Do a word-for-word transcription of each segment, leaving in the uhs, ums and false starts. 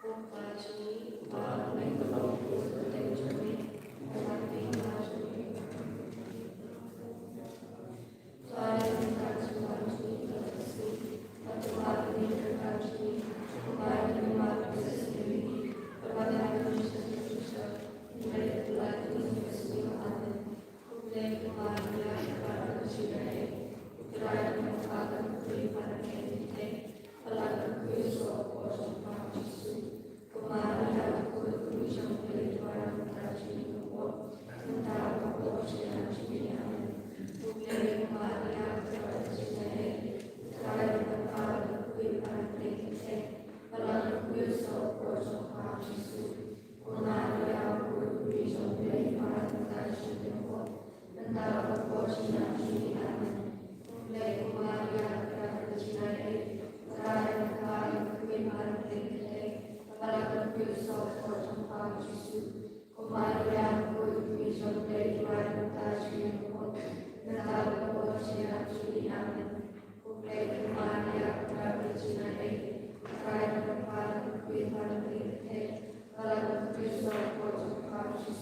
Ko Kpa jong ngi, uba ha bneng, doh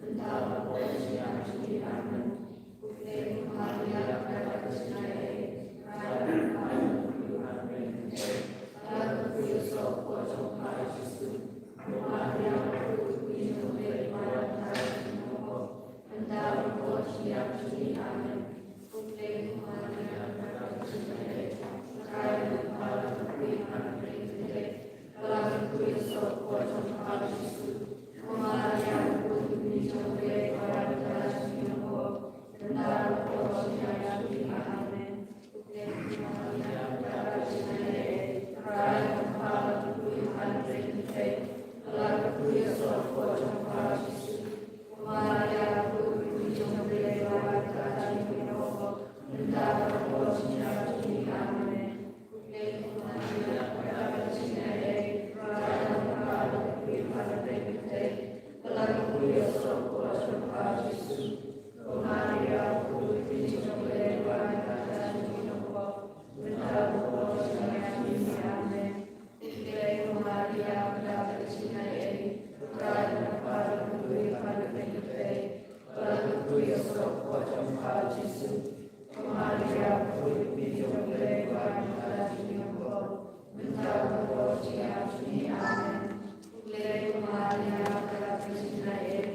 Mynta bad por jong ka jingim. Amen. Khublei ko Maria, pdiang bad beijingïaid, Trai U Blei u don bad phi. Lada kaba ïohsngew ïa ka jingïaid jong U Jisu. Ko Maria, mapud ka kmie jong U Blei, pdiang bad beijingïaid. Mynta bad por jong ka jingim. Amen. Khublei ko Maria, pdiang bad beijingïaid, Trai U Blei u don bad phi. Khublei ko Maria, pdiang bad beijingïaid,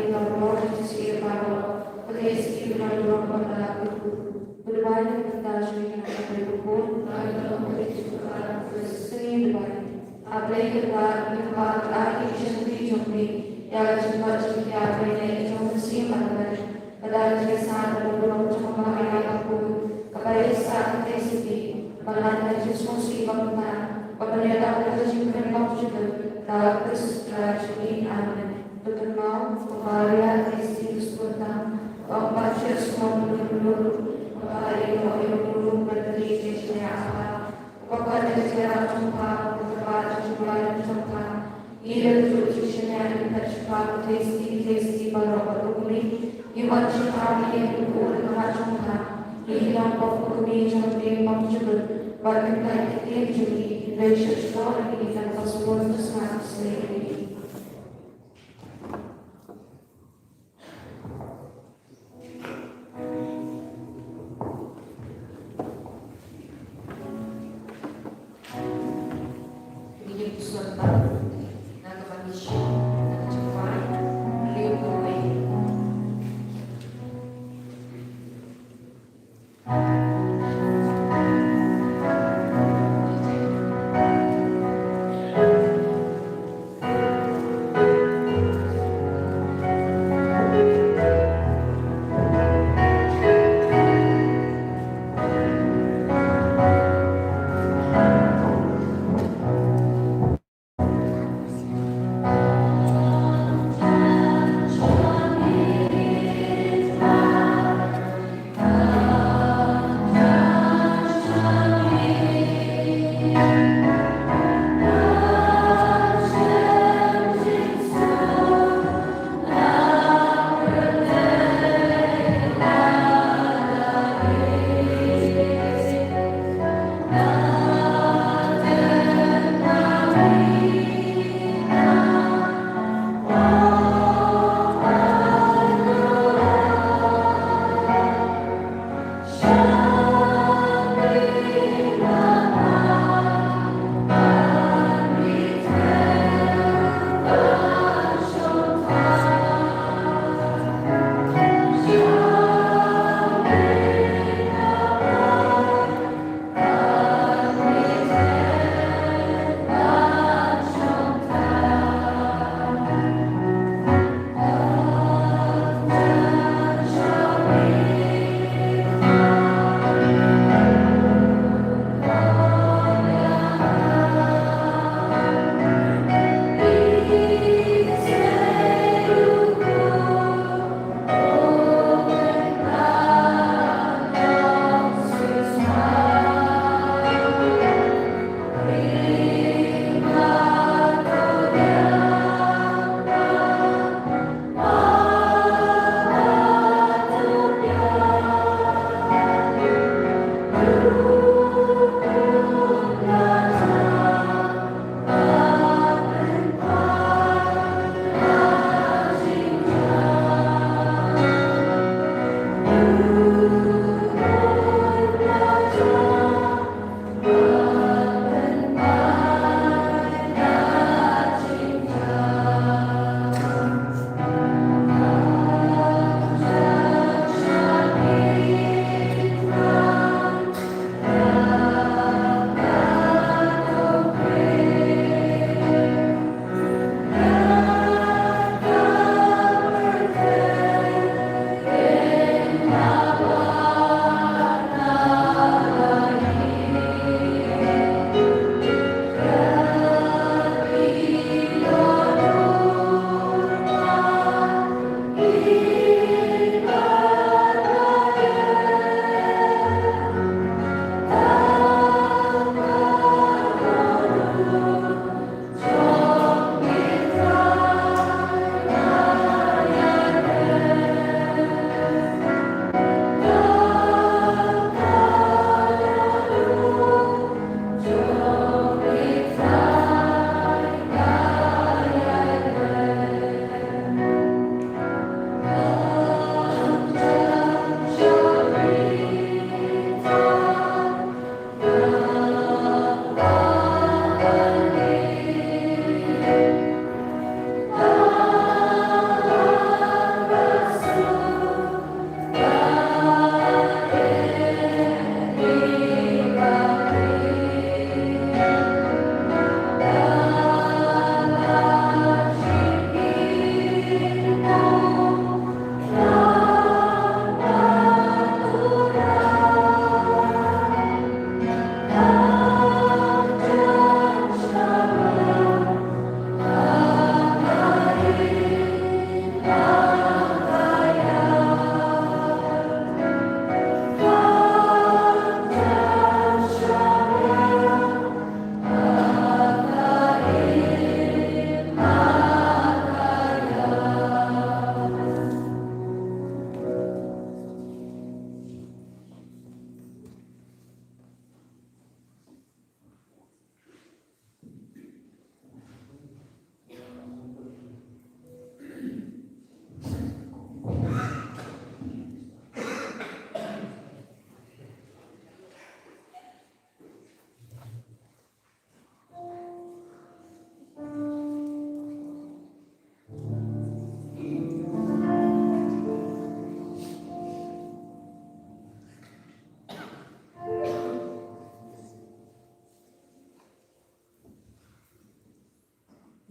ïa ka bor jong ki syiem baroh, ka thei sdie ka baroh ba ka la kyrkhu. Ba duwai na ka bynta jong ngi na ka bynta u Khun, sngewbha duwai. A Blei Kynrad, ngi kwah ban ai ïa ki jingkyrkhu jong ngi ïa ka jingmut jingpyrkhat jong u Mynsiem Maria. Ka dei ka jingïasam ka burom jong ka Maria Bakhuid, kaba ïaisah ka thei sdie, ban lait ka jingsngewsih bymman, ban ïada ka jingpynlong jingkyrkhu, da Khrist Blei jong ngi. Amen. To kynmaw, ka Maria ka thei sdie ka sngewthuh, ba ym pat shet sngewthuh, ba ïa ka ïa ka burom ban ïa ka jingïakhun. Ba ka dei ka jingïarap jong pha, ba ka dei ka jingïarap jong pha. Ïa ka jingïarap jong pha, ka thei sdie, ka thei sdie baroh ba u kmie. Ïa ka jingïarap ïa ka burom jong pha. Ïa ka long ba u kmie jong pha, ba jong pha. Ba ka dei ka jingïarap jong pha, ka dei ka jingïarap jong pha, ka dei ka jingïarap jong pha.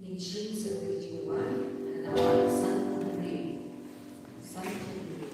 Ngin shim sa ka jingwan ha nambar san hynriew. San hynriew.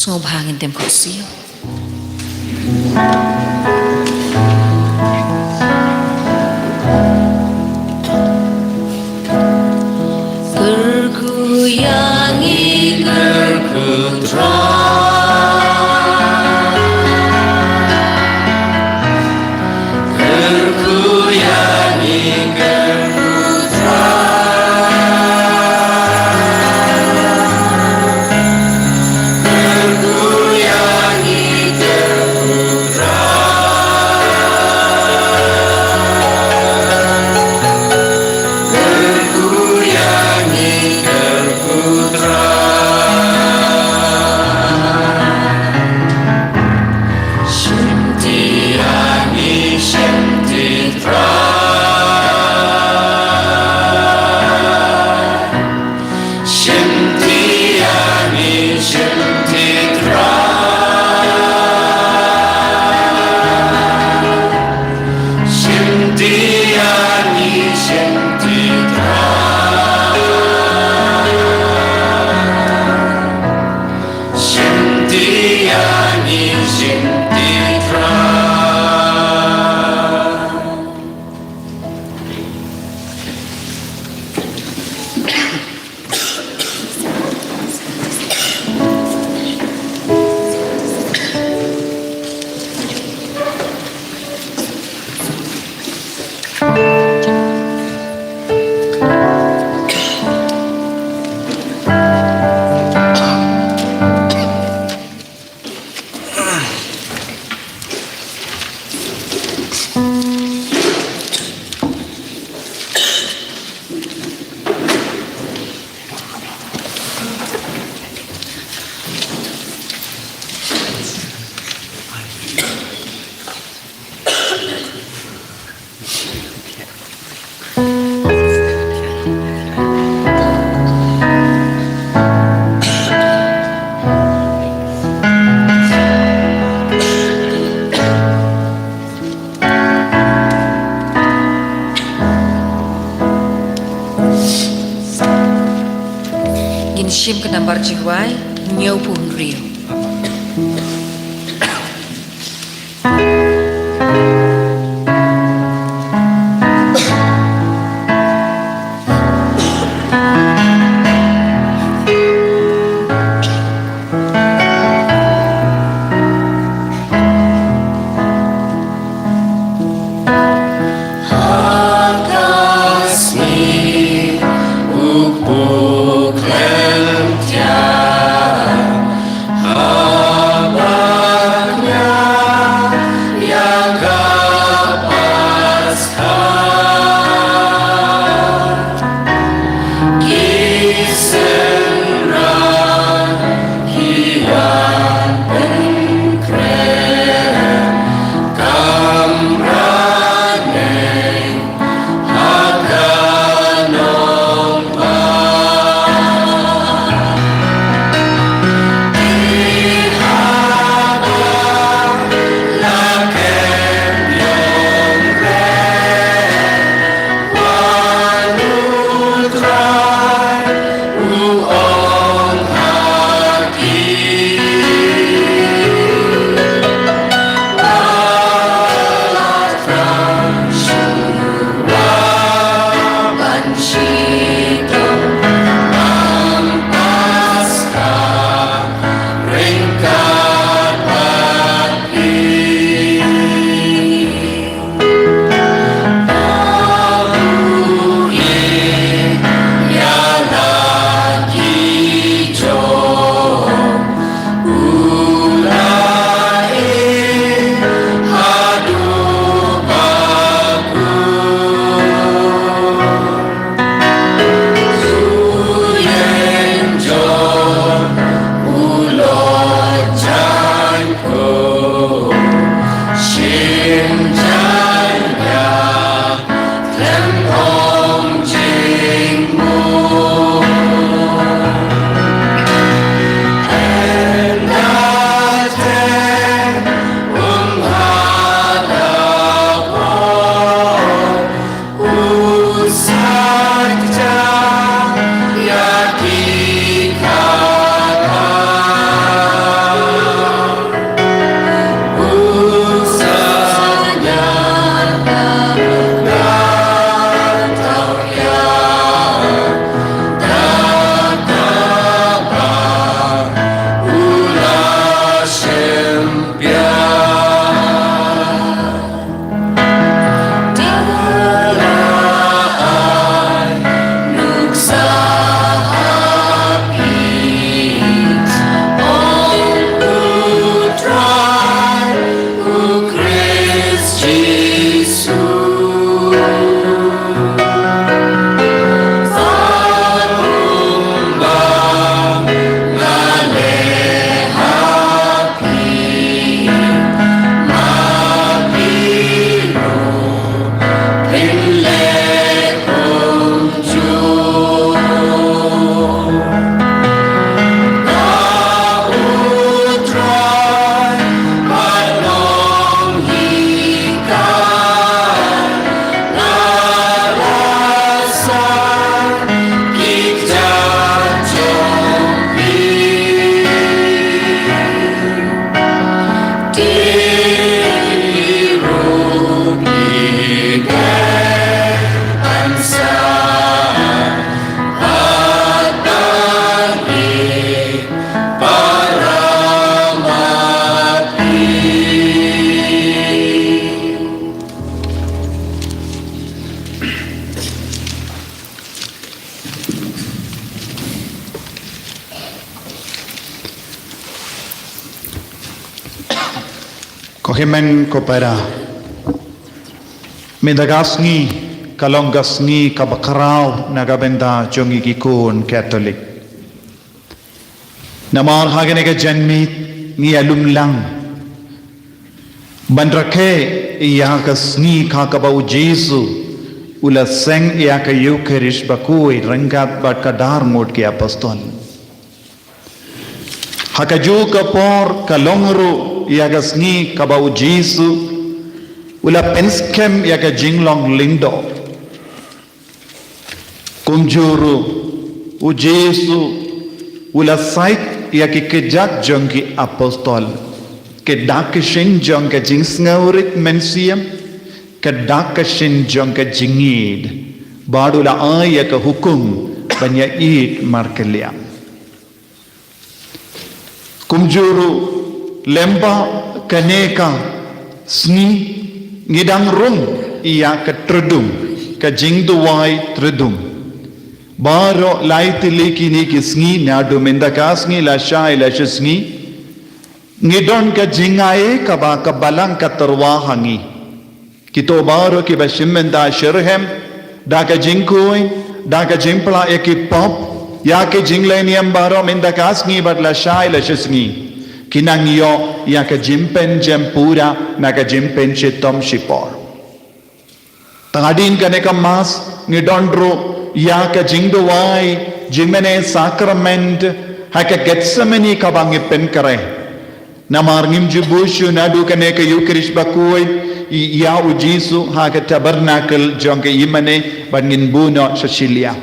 Sngewbha ngin dem khublei. Kyrkhu ïa ngi, kyrkhu Trai. Kyrkhu ïa ngi, kyrkhu Trai. Kyrkhu ïa ngi, kyrkhu Trai. Kyrkhu ïa ngi, kyrkhu Trai. Shim ti ïa ngi, shim ti Trai. Shim ti ïa ngi, shim ti Trai. Shim ti ïa ngi, shim ti Trai. Shim ti ïa ngi, shim ti Trai. Ngin shim ka nambar jingrwai hynñiewphew hynriew. Ha ka sngi u kpu khlem thiah, haba ñiah ïa ka Paskha. Ki synran ki wan pynkhreh, kamra neng ha ka nongbah. Ki haba la kem ïong reh, wan U Trai u ong ha ki. Wat la thrang shuwa ban shitom lam Paskha ryngkat bad phi. Ko hynmen ko para, mynta ka sngi ka long ka sngi kaba khraw na ka bynta jong ngi ki khun Katholik. Namar ha kane ka janmiet ngi ïa lum lang ban rakhe ïa ka sngi ha kaba U Jisu u la seng ïa ka Ïukharist bakhuid ryngkat bad ka dar ngut ki apostol. Ha kajuh ka por ka long ruh ïa ka sngi kaba U Jisu u la pynskhem ïa ka jinglong lyngdoh. Kumjuh ruh U Jisu u la sait ïa ki kjat jong ki apostol, ka dak ka shin jong ka jingsngewrit mynsiem, ka dak ka shin jong ka jingïeid, bad u la ai ïa ka hukum ban ïaieit markylliang. Kumjuh ruh lyngba kane ka sngi ngi dang rung ïa ka trdung, ka jingduwai trdung. Baroh lai tylli kine ki sngi, naduh mynta ka sngi, lashai lashisngi, ngi don ka jingai kaba ka Balang ka tyrwa ha ngi. Kito baroh kiba shim bynta shitrhem da ka jingkhuid, da ka jingplah ïa ki pop, ïa ki jingleh niam baroh mynta ka sngi bad lashai lashisngi, ki nang ïoh ïa ka jingpynjem pura na ka jingpynshitom shipor. Tang hadien kane ka Mass ngi don ruh ïa ka jingduwai jingmane sakrament ha ka Gethsemane kaba ngi pynkhreh. Namar ngim ju buh shuh naduh kane ka Ïukharist bakhuid ïa U Jisu ha ka tabernacle jong ka ïingmane, bad ngin buh noh sha shiliang.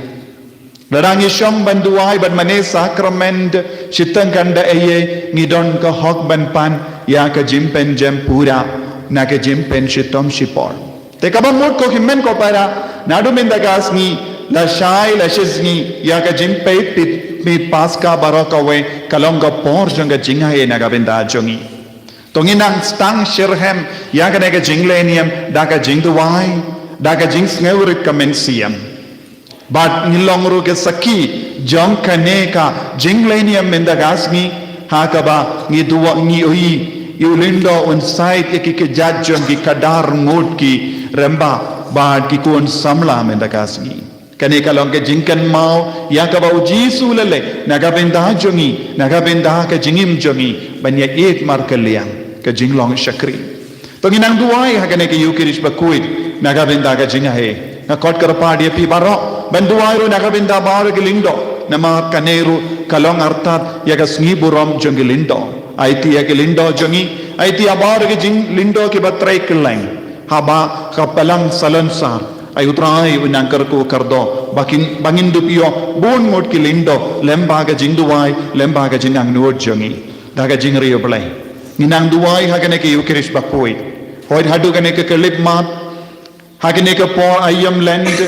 Lada ngi shong ban duwai ban mane sakrament shiteng kan da ei ei, ngi don ka hok ban pan ïa ka jingpynjem pura na ka jingpynshitom shipor. Te kaba mut ko hynmen ko para, naduh mynta ka sngi, lashai lashisngi, ïa ka jingpeit peit mih Paska baroh kawei ka long ka por jong ka jingai na ka bynta jong ngi. To ngin nang sdang shitrhem ïa kane ka jingleh niam da ka jingduwai, da ka jingsngewrit ka mynsiem. Bad ngin long ruh ki sakhi jong kane ka jingleh niam mynta ka sngi, ha kaba ngi duwai ngi ïohi ïa u lyngdoh un sait ïa ki kjat jong ki khadar ngut ki rangbah bad ki khun samla mynta ka sngi. Kane ka long ka jingkynmaw ïa kaba U Jisu u la leh na ka bynta jong ngi, na ka bynta ka jingim jong ngi, ban ïaieit markylliang, ka jinglong shakri. To ngin nang duwai ha kane ka Ïukharist bakhuid na ka bynta ka jingai. Nga khot kyrpad ïa phi baroh ban duwai ruh na ka bynta baroh ki lyngdoh, namar kane ruh ka long artat ïa ka sngi burom jong ki lyngdoh. Aiti ïa ki lyngdoh jong ngi, aiti ïa baroh ki jing lyngdoh kiba trei kylleng haba ka Balang Salonsar. Ai U Trai un nang kyrkhu kyrdoh ba kin, ba ngin dup ïoh bun ngut ki lyngdoh lyngba ka jingduwai, lyngba ka jingangnud jong ngi. Da ka jingriewblei ngin nang duwai ha kane ka Ïukharist bakhuid. Hooid, haduh kane ka khyllipmat, ha kane ka por aïom Lent,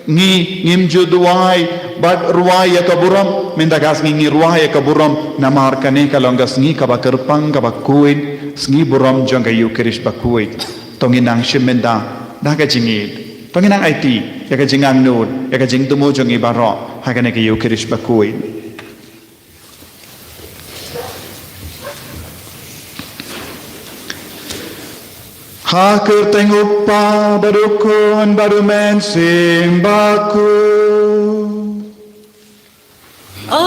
ngi, ngim ju duwai bad rwai ïa ka burom. Mynta ka sngi ngi rwai ïa ka burom namar kane ka long ka sngi kaba kyrpang kaba khuid, sngi burom jong ka Ïukharist bakhuid. To ngin nang shim bynta da ka jingïeid. To ngin nang aiti ïa ka jingangnud, ïa ka jingthmu jong ngi baroh ha kane ka Ïukharist bakhuid. Ha ka kyrteng U Kpa bad U Khun bad U Mynsiem Bakhuid. Amen.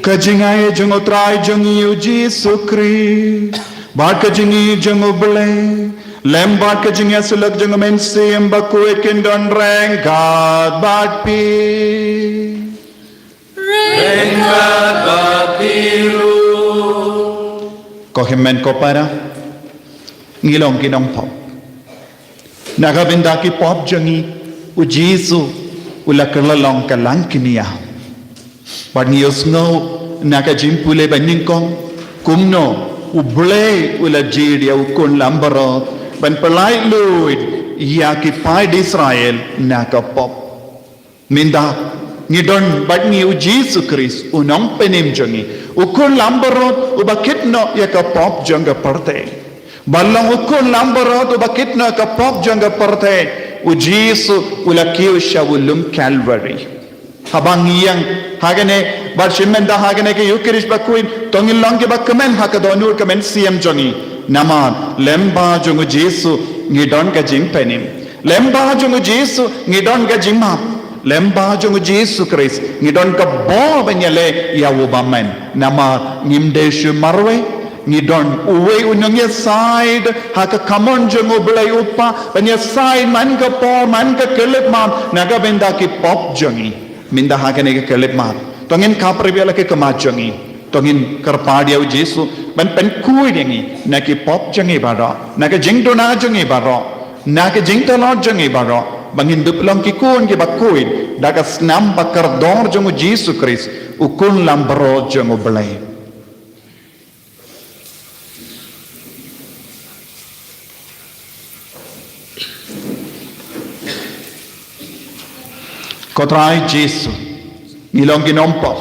Ka jingai jong U Trai jong ngi U Jisu Khrist bad ka jingïeit jong U Blei lem bad ka jingïasyllok jong U Mynsiem Bakhuid kin don ryngkat bad phi. Ryngkat bad phi ruh. Ko hynmen ko para, ngi long ki nongpop. Na ka bynta ki pop jong ngi U Jisu u la kylla long ka langknia. Bad ngi ïohsngew na ka jingpule ba nyngkong kumno U Blei u la jied ïa U Khun Lambarot ban pyllait luid ïa ki paid Israel na ka pop. Mynta ngi don bad ngi U Jisu Khrist U Nongpynim jong ngi, U Khun Lambarot uba kit noh ïa ka pop jong ka pyrthei. Ba long U Khun Lambarot uba kit noh ïa ka pop jong ka pyrthei, U Jisu u la kiew sha u lum Calvary. Haba ngi ïeng Ha kane, bad shim mynta ha kane ka Ïukharist bakhuid, to ngin long kiba kmen ha ka dohnud ka mynsiem jong ngi. Namar, lyngba jong u Jisu, ngi don ka jingpynim. Lyngba jong u Jisu, ngi don ka jingmap. Lyngba jong u Jisu Khrist, ngi don ka bor ban ïaleh ïa u bymman. Namar, ngim dei shu marwei, ngi don uwei u nongïasaid, ha ka kamon jong u Blei u Kpa, ban ïasaid man ka por, man ka khyllipmat, na ka bynta ki pop jong ngi. Mynta ha kane ka khyllipmat. To ngin khapkhrip ïa la ki khmat jong ngi. To ngin kyrpad ïa u Jisu. Ban pynkhuid ïa ngi. Na ki pop jong ngi baroh. Na ka jingduna jong ngi baroh. Na ka jingtlot jong ngi baroh. Ba ngin dup long ki khun kiba khuid. Da ka snam ba kordor jong u Jisu Khrist. U khun langbrot jong u Blei. Ko Trai Jisu, ngi long ki nongpop,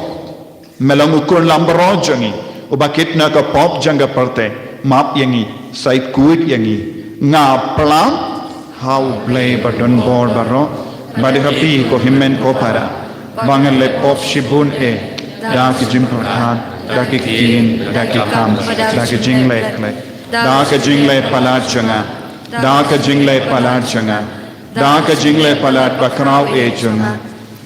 me long u khun langbrot jong ngi, uba kit na ka pop jong ka pyrthei, map ïa ngi, shait khuid ïa ngi, nga pynlong, ha u Blei ba don bor baroh, bad ha phi ko hynmen ko para, ba ngan leh pop shibun eh, da ki jingpyrkhat, da ki ktien, da ki kam, da ki jingleh khleh, da ka jingleh palat jong nga, da ka jingleh palat jong nga, da ka jingleh palat bakhraw eh jong nga.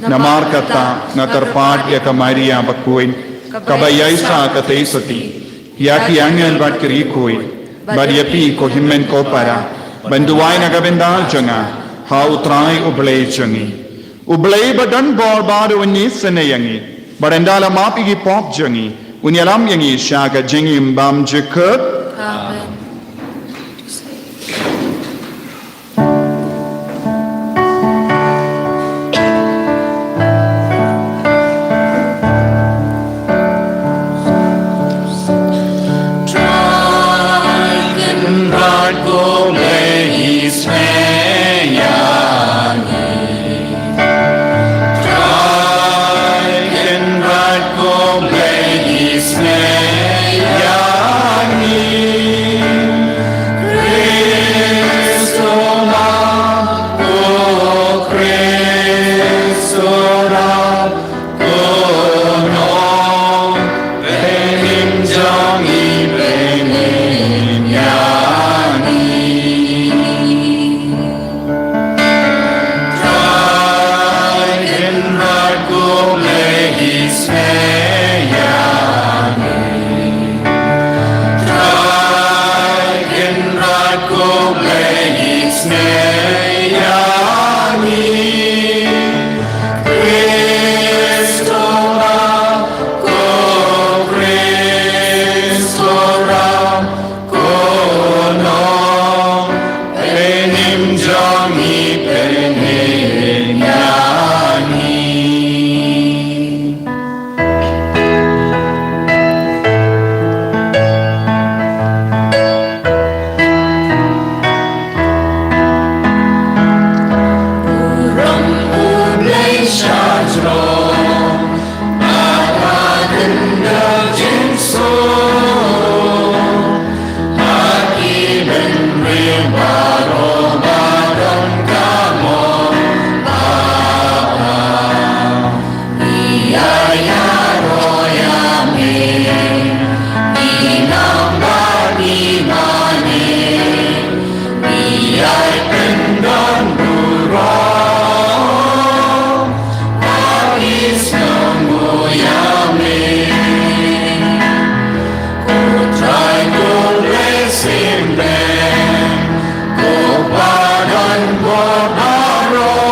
Namar kata nga kyrpad ïa ka Maria bakhuid, kaba ïaishah katei sati, ïa ki angel bad ki riewkhuid, bad ïa phi ko hynmen ko para, ban duwai na ka bynta jong nga, ha u Trai u Blei jong ngi. U Blei ba don bor bad un isynei ïa ngi, bad ynda la map ïa ki pop jong ngi, un ïalam ïa ngi sha ka jingim bymjukut. Amen. Trai Kynrad ko Blei isynei ïa ngi. Trai Kynrad ko Blei isynei ïa ngi. Khrist u wan, ko Khrist u wan, ko Nongpynim jong ngi, pynim ïa ngi. Trai Kynrad ko Blei isynei ïa ngi. Trai Kynrad ko Blei isynei ïa ngi. Khrist u wan, ko Khrist u wan, ko Nongpynim jong ngi, pynim ïa ngi. Burom U Blei sha jrong, bad ha khyndew jingsuk, ha ki bynriew baroh ba don ka mon, Baba. Ngi ïaroh ïa me, ngi nang bad ngi mane, ngi ïai pyndon burom, ba ngi sngewnguh ïa me. Ko Trai ko Blei Symbai, ko Pa don bor baroh,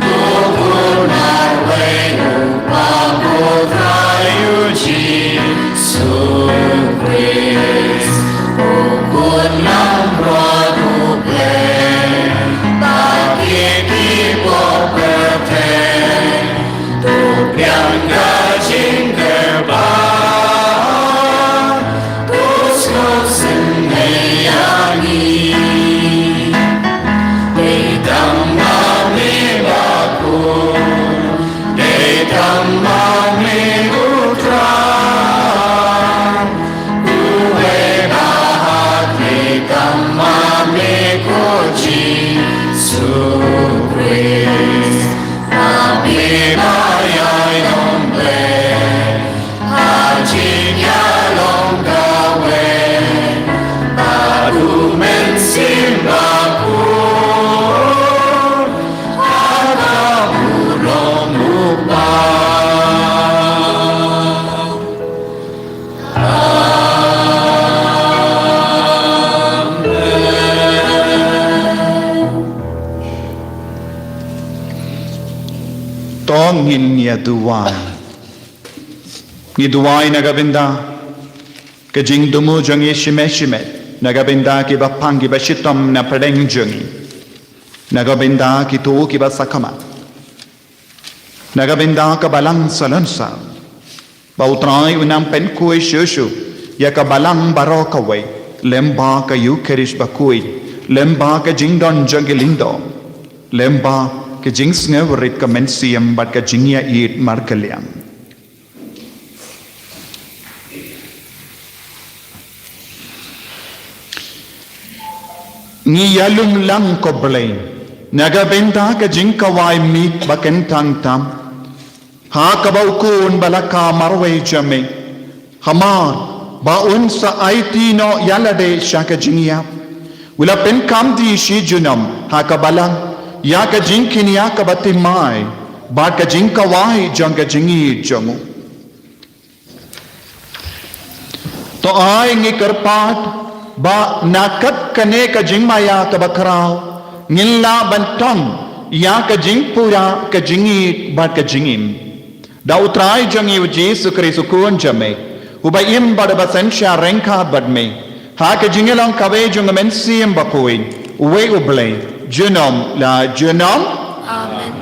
ko Khun marwei U Kpa, ko Trai U Jisu Khrist, ko Khun langbrot U Blei, ba kit ki pop pyrthei, to pdiang ka jingkyrpad, to sngewsynei ïa ngi. Dei tang ma me bakhuid, dei tang ma me U Trai, uwei ba ha khlieh tang ma me ko Jisu Khrist. Ma me ba To ngin ïa duwai. Ngi duwai na ka bynta ka jingthmu jong ngi shimet shimet, na ka bynta kiba pang kiba shitom na pdeng jong ngi, na ka bynta kito kiba sakhmat, na ka bynta ka balang salonsa. Ba U Trai un nang pynkhuid shuh shuh ïa ka balang baroh kawei, lyngba ka Eukharist bakhuid, lyngba ka jingdon jong ki lyngdoh, lyngba ka jingsngewrit ka mynsiem bad ka jingïaieit markylliang. Ngi ïalum lang, ko Blei, na ka bynta ka jingkhawai miet ba kyntang tam ha kaba U Khun ba la kha marwei jong me, hamar ba un sa aiti noh ïa lade sha ka jingïap. U la pynkham die shi junom ha ka balang ïa ka jingkñia kaba thymmai bad ka jingkhawai jong ka jingïeit jong u. To ai ngi kyrpad ba na kat kane ka jingmaïa kaba khraw ngin lah ban tong ïa ka jingpura ka jingïeit bad ka jingim. Da U Trai jong ngi U Jisu Khrist U Khun jong me, uba im bad uba synshar ryngkat bad me ha ka jingïalong kawei jong U Mynsiem Bakhuid, uwei U Blei, junom la junom. Amen.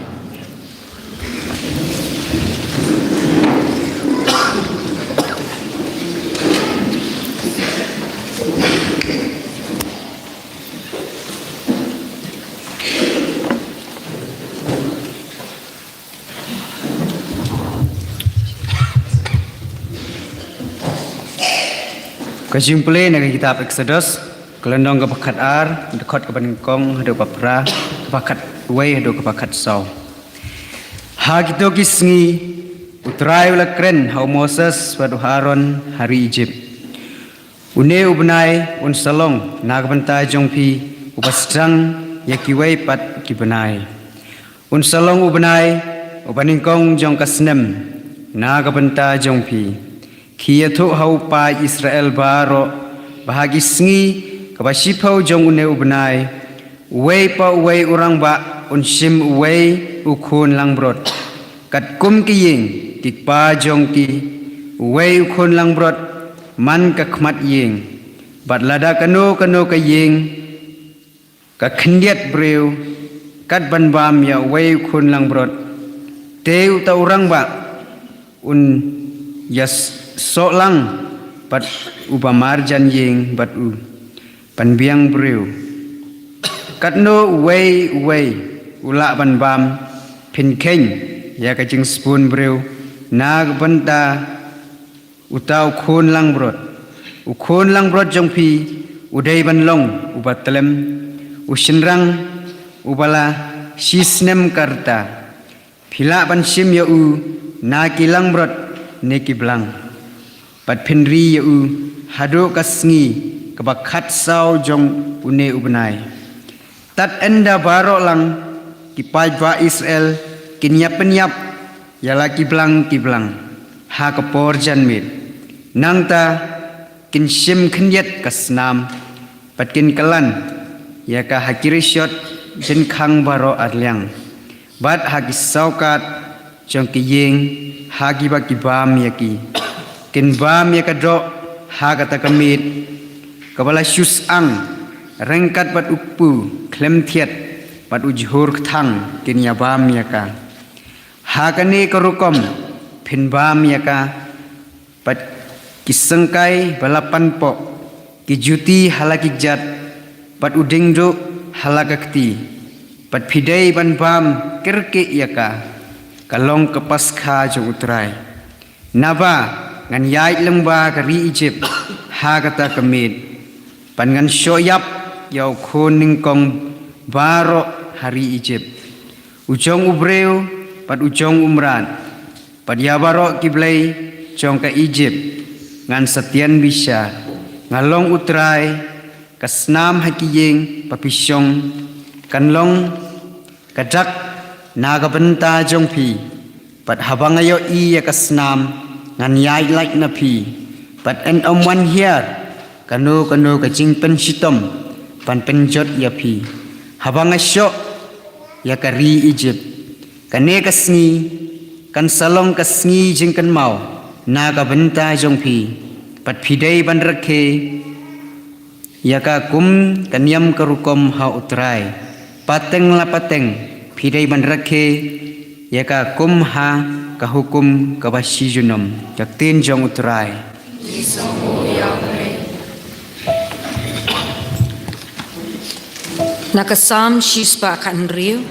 Ka jingpule na ka kitab Exodus, ka lynnong kaba khatar, dkhot kaba nyngkong haduh kaba phra, kaba khatwei haduh kaba khatsaw. Ha kito ki sngi U Trai u la kren ha u Moses bad u Aaron ha ri Egypt. Une u bnai un sa long na ka bynta jong phi uba sdang ïa kiwei pat ki bnai. Un sa long u bnai uba nyngkong jong ka snem na ka bynta jong phi. Khie ïathuh ha u paid Israel baroh ba ha ki sngi kaba shiphew jong une u bnai, uwei pa uwei u rangbah un shim uwei u khun langbrot. Katkum ki ïing ki kpa jong ki, uwei u khun langbrot man ka khmat ïing. Bad lada kano kano ka ïing ka khyndiat briew kat ban bam ïa uwei u khun langbrot, te uta u rangbah un ïasoh lang bad uba marjan ïing bad u ban biang briew. Katno uwei uwei u lah ban bam, phin kheiñ ïa ka jingsbun briew na ka bynta uta u khun langbrot. U khun langbrot jong phi u dei ban long uba tlem, u shynrang uba la shi snem ka rta. Phi lah ban shim ïa u na ki langbrot ne ki blang. Bad phin ri ïa u haduh ka sngi kaba khatsaw jong une u bnai. Tad ynda baroh lang ki paidbah Israel kin ïa pynïap ïa la ki blang ki blang ha ka por janmiet. Nangta kin shim khyndiat ka snam bad kin kylan ïa ka ha ki rishot jynkhang baroh arliang bad ha ki sawkat jong ki ïing ha kiba ki bam ïa ki. Kin bam ïa ka doh ha kata ka miet kaba la shu syang ryngkat bad u kpu khlem thiat bad u jhur kthang kin ïa bam ïa ka. Ha kane ka rukom phin bam ïa ka bad ki syngkai ba la panpoh, ki juti ha la ki kjat bad u diengduh ha la ka kti. Bad phi dei ban bam kyrkieh ïa ka, ka long ka Paskha jong U Trai. Naba ngan ïaid lyngba ka ri Egypt ha kata ka miet. Bad ngan shoh ïap ïa u khun nyngkong baroh ha ri Egypt, u jong u briew bad u jong u mrad, bad ïa baroh ki blei jong ka Egypt ngan sa tian bishar. Nga long U Trai. Ka snam ha ki ïing ba phi shong kan long ka dak na ka bynta jong phi. Bad haba nga ïohi ïa ka snam ngan ïaid lait na phi. Bad yn ym wan hiar kano kano ka jingpynshitom ban pynjot ïa phi haba nga shoh ïa ka ri Egypt. Kane ka sngi kan sa long ka sngi jingkynmaw na ka bynta jong phi, bad phi dei ban rakhe ïa ka kum ka niam ka rukom ha U Trai. Pateng la pateng phi dei ban rakhe ïa ka kum ha ka hukum kaba shi junom. Ka ktien jong U Trai. Na ka Salm shispah khathynriew,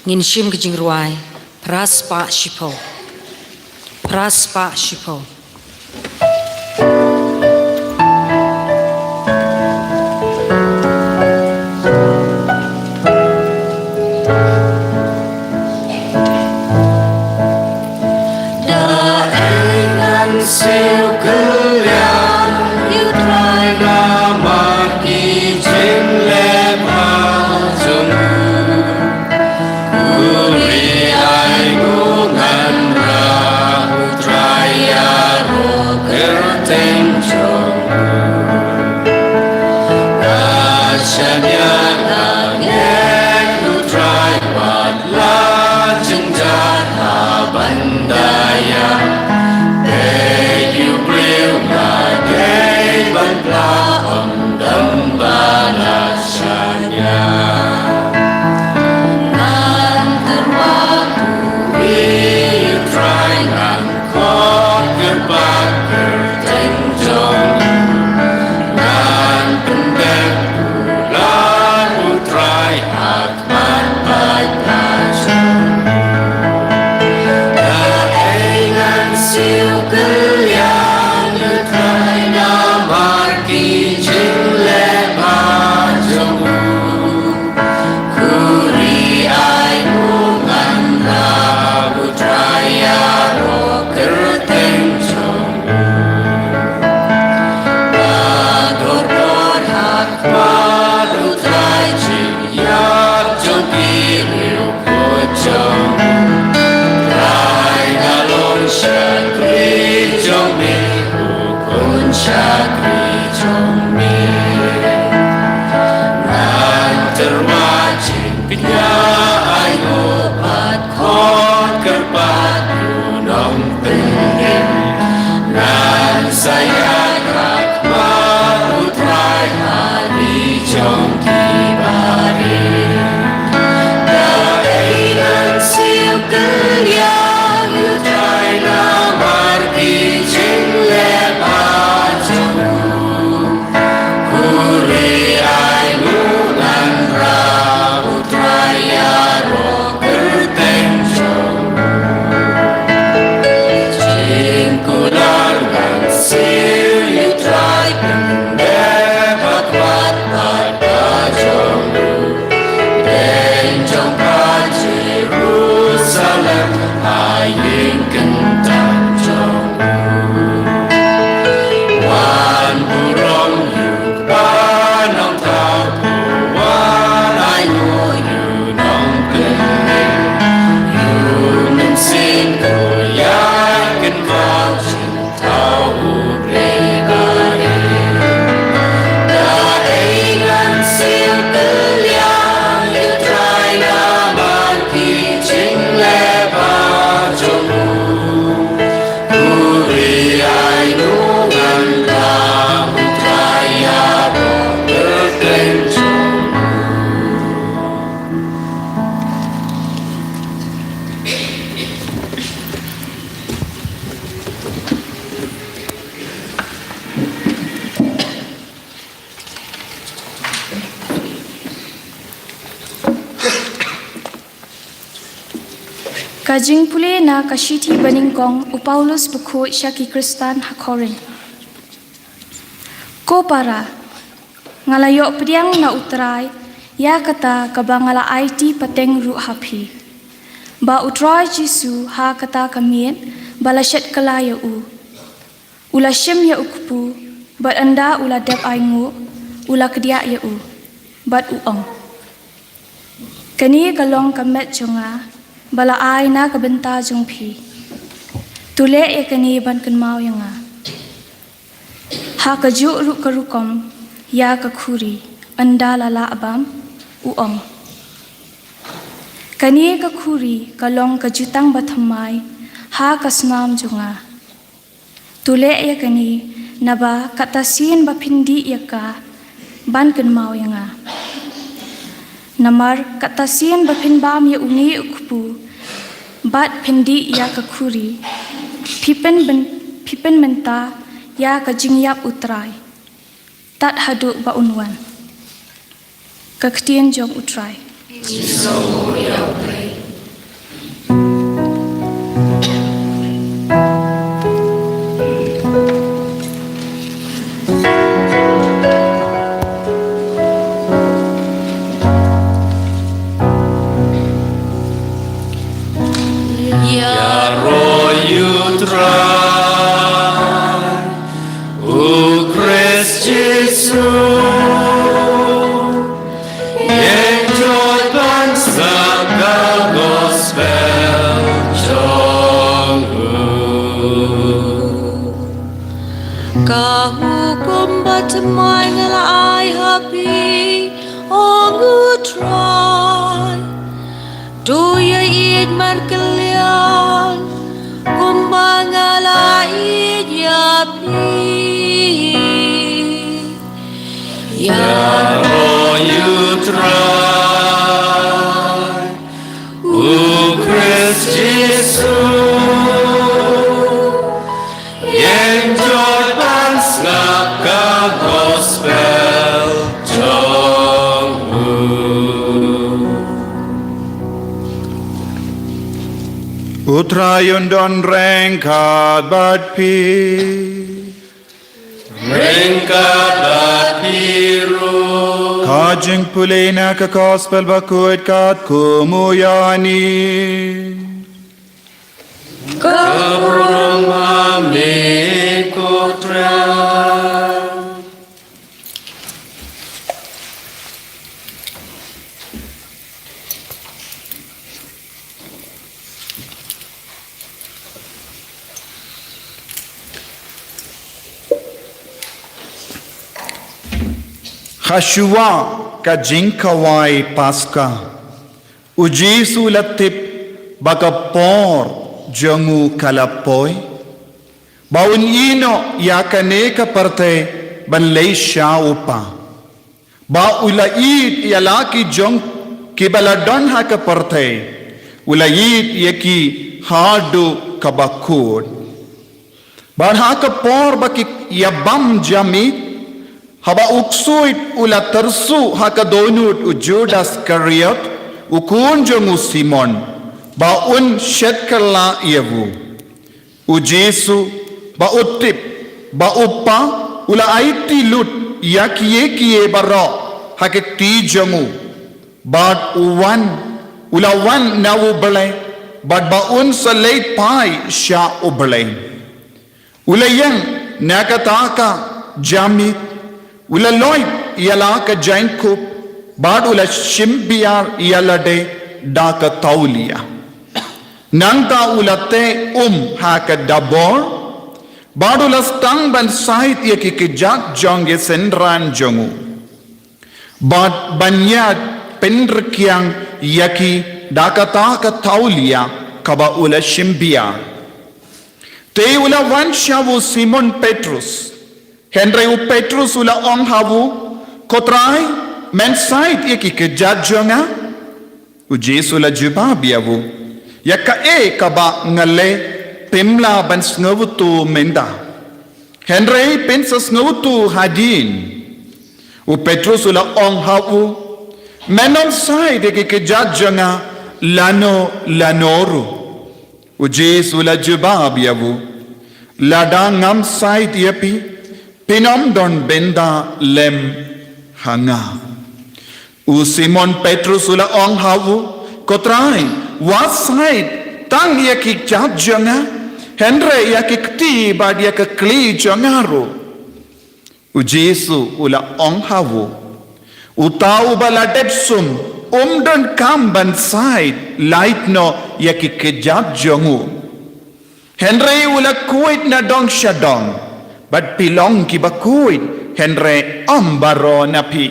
ngin shim ka jingrwai phraspah shiphew. Phraspah shiphew. Da ei ngan siew kylliang ïa U Trai namar ki jingleh bha jong u. Uri ai ngu ngan rah U Trai ïaroh kyrteng jong u. Nga shaniah nga ngeit U Trai wat la jynjar ha ban da ïa. Peit ïa u briew nga dei ban pla ym don ba la shaniah. Ngan tyrwa uri ïa U Trai, ngan khot kyrpad kyrteng jong u. Ngan pyndep u la U Trai ha khmat paidbah jong u. Da ei ngan siew kylliang ïa U Trai namar ki jingleh bha jong u. Uri ai ngu ngan rah U Trai ïaroh kyrteng jong u. Ba dor dor ha khmat U Trai jingïap jong ki riewkhuid jong u. Trai, nga long shakri jong me, u khun shakri jong me. Ngan tyrwa jingkñia, ai nguh bad khot kyrpad ïa u nongpynim. Ngan sa ïaid ha khmat U Trai ha ri jong ki barit. Da ei ngan siew kylliang ïa U Trai namar ki jingleh bha jong u. Uri ai ngu ngan rah U Trai ïaroh kyrteng jong u. Jingkular ngan siew ïa U Trai, pyndep ha khmat paidbah jong u. Beiñ jong ka Jerusalem ha ïing kyntang jong u. Wan burom ïa u Kpa Nongthaw, wan ai nguh ïa u Nongpynim. Ïa u Mynsiem ko ïaid kynmaw jingthaw u Blei barit. Da ei ngan siew kylliang ïa U Trai namar ki jingleh bha jong u. Uri ai ngu ngan rah U Trai ïaroh kyrteng jong u. Ka jingpule na ka shithi banyngkong u Paulus bakhuid sha ki Khristan ha Korinth. Ko para, nga la ïoh pdiang na U Trai ïa kata kaba nga la aiti pateng ruh ha phi, ba U Trai Jisu ha kata ka miet ba la shet kylla ïa u, u la shim ïa u kpu, bad ynda u la dep ainguh, u la kdiah ïa u, bad u ong: Kane ka long ka met jong nga, ba la ai na ka bynta jong phi. To leh ïa kane ban kynmaw ïa nga. Ha kajuh ruh ka rukom, ïa ka khuri, ynda la lah bam, u ong: Kane ka khuri ka long ka jutang bathymmai ha ka snam jong nga. To leh ïa kane, naba katta sien ba phin dih ïa ka, ban kynmaw ïa nga. Namar katta sien ba phin bam ïa une u kpu, bad phin dih ïa ka khuri, phi pynbyn-, phi pynmynta ïa ka jingïap U Trai, tad haduh ba un wan. Ka ktien jong U Trai. Ïaroh ïa U Trai, U Khrist Jisu, ïeng jot ban sngap ka gospel jong u. Ka hukum bathymmai nga la ai ha phi, ong U Trai. To ïa ïeit markylliang kumba nga la ïeit ïa phi. Ïaroh ïa U Trai, U Khrist Jisu, ïeng jot ban sngap ka gospel jong u. U Trai un don ryngkat bad phi. Ryngkat bad phi ruh. Ka jingpule na ka gospel bakhuid katkum u Ïoannis. Ka burom ha me ko Trai. Hashuwa ka jingkhawai Paska, u Jisu u la tip ba ka por jong u ka la poi, ba un ïehnoh ïa kane ka pyrthei ban leit sha u Kpa. Ba u la ïeit ïa la ki jong ki ba la don ha ka pyrthei, u la ïeit ïa ki haduh kaba kut. Bad ha ka por ba ki ïa bam jam ïeit, haba u ksuid u la tyrsuh ha ka dohnud u Judas Iskariot, u khun jong u Simon, ba un shet kylla ïa u. U Jisu, ba u tip ba u Kpa u la aiti lut ïa kiei kiei baroh ha ka kti jong u, bad u wan, u la wan na u Blei, bad ba un sa leit phai sha u Blei. U la ïeng na kata ka jam ïeit, u la loit ïa la ka jaiñkup, bad u la shim biar ïa lade da ka tawlia. Nangta u la teh um ha ka dabor, bad u la sdang ban shait ïa ki kjat jong ki synran jong u, bad ban ïa pynrkiang ïa ki da kata ka tawlia kaba u la shim biar. Te u la wan sha u Simon Petrus. Hynrei u Petrus u la ong ha u, Ko Trai, men shait ïa ki kjat jong nga? U Jisu u la jubab ïa u, Ïa kaei kaba nga leh, phim lah ban sngewthuh mynta, hynrei phin sa sngewthuh hadien. U Petrus u la ong ha u, Men ym shait ïa ki kjat jong nga lano lano ruh. U Jisu u la jubab ïa u, Lada ngam shait ïa phi, phin ym don bynta lem ha nga. U Simon Petrus u la ong ha u, Ko Trai, wat shait tang ïa ki kjat jong nga, hynrei ïa ki kti bad ïa ka kli jong nga ruh. U Jisu u la ong ha u, Uta uba la dep sum um donkam ban shait lait noh ïa ki kjat jong u. Hynrei u la khuid na dong sha dong, bad phi long kiba khuid, hynrei ym baroh na phi.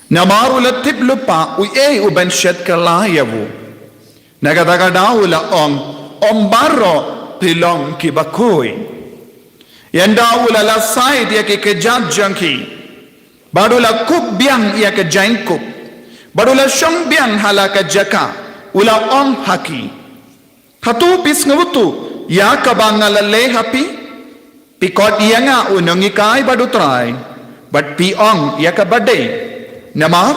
Namar u la tip lypa uei u ban shet kylla ïa u. Na kata ka daw u la ong, "Ym baroh phi long kiba khuid." Ynda u la la said ïa ki kjat jong ki, bad u la kup biang ïa ka jaiñkup, bad u la shong biang ha la ka jaka, u la ong ha ki, "Hato phi sngewthuh ïa kaba nga la leh ha phi? Phi khot ïa nga u nonghikai bad u Trai, bad phi ong ïa kaba dei. Namar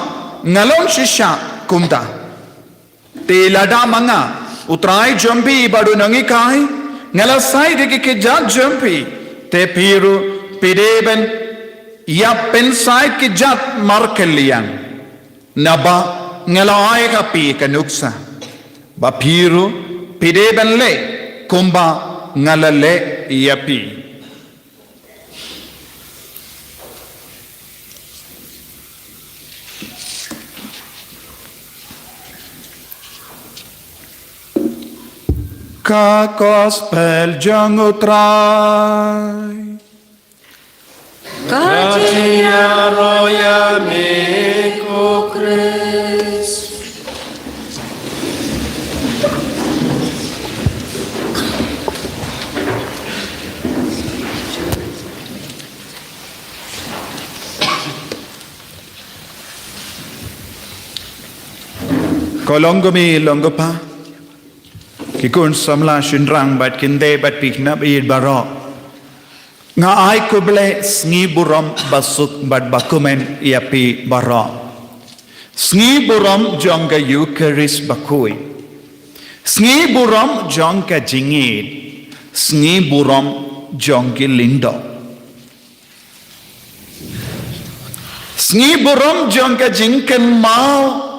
nga long shisha kumta. Te lada ma nga, u Trai jong phi bad u nonghikai, nga la said ïa ki kjat jong phi, te phi ruh phi dei ban ïa pynsaid kjat markylliang. Naba nga la ai ha phi ka nuksa, ba phi ruh phi dei ban leh kumba nga la leh ïa phi." Ka Gospel jong u Trai. Ka jingïaroh ïa me ko Khrist. Ko long kmie long kpa, ki khun samla shynrang bad kynthei bad phi khynnah ïeit baroh. Nga ai khublei sngi burom basuk bad bakmen ïa phi baroh. Sngi burom jong ka Eukharist bakhuid. Sngi burom jong ka jingïeit. Sngi burom jong ki lyngdoh. Sngi burom jong ka jingkynmaw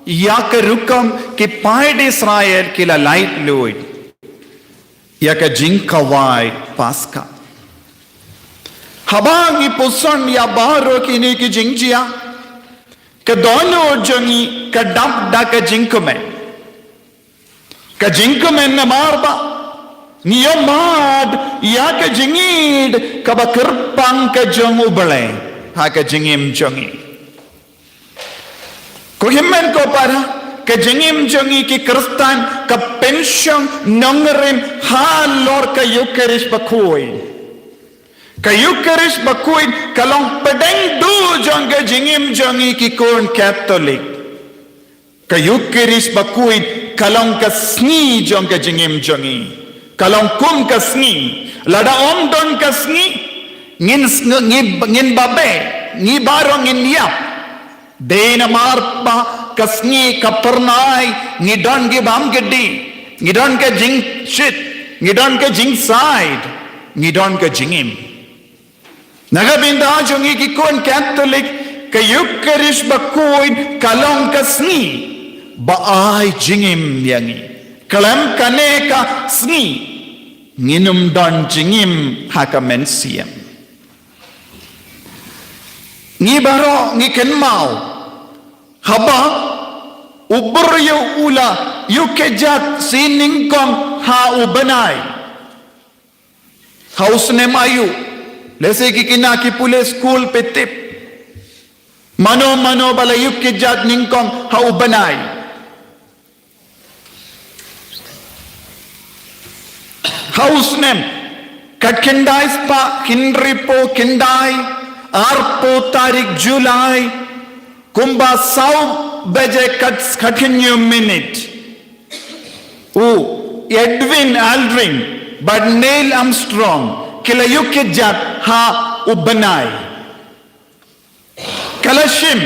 ïa ka rukom ki paid Israel ki la laitluid ïa ka jingkhawai Paskha. Haba ngi puson ïa baroh kine ki jingjia, ka dohnud jong ngi ka dap da ka jingkmen. Ka jingkmen namar ba ngi ïohmad ïa ka jingïeit kaba kyrpang ka jong U Blei ha ka jingim jong ngi. Ko hynmen ko para, ka jingim jong ngi ki Khristan ka pynshong nongrim halor ka Eukharist bakhuid. Ka Eukharist bakhuid ka long pdeng duh jong ka jingim jong ngi ki khun Katholik. Ka Eukharist bakhuid ka long ka sngi jong ka jingim jong ngi. Ka long kum ka sngi. Lada ym don ka sngi, ngin snge-, ngi, ngin babe, ngi baroh ngin ïap. Dei namar ba ka sngi ka phyrnai, ngi don ki bam ki dih, ngi don ka jingshit, ngi don ka jingsaid, ngi don ka jingim. Na ka bynta jong ngi ki khun Katholik, ka Eukharist bakhuid ka long ka sngi ba ai jingim ïa ngi. Khlem kane ka sngi ngin ym don jingim ha ka mynsiem. Ngi baroh ngi kynmaw haba u briew u la ïuh kjat shi nyngkong ha u bnai. Ha u snem aïu? Lehse ki khynnah ki pule skul phi tip. Mano mano ba la ïuh kjat nyngkong ha u bnai? Ha u snem khatkhyndai spah hynriewphew khyndai, arphew tarik July, kumba saw baje khat, khathynñiew minit, u Edwin Aldrin bad Neil Armstrong ki la ïuh kjat ha u bnai. Ka la shim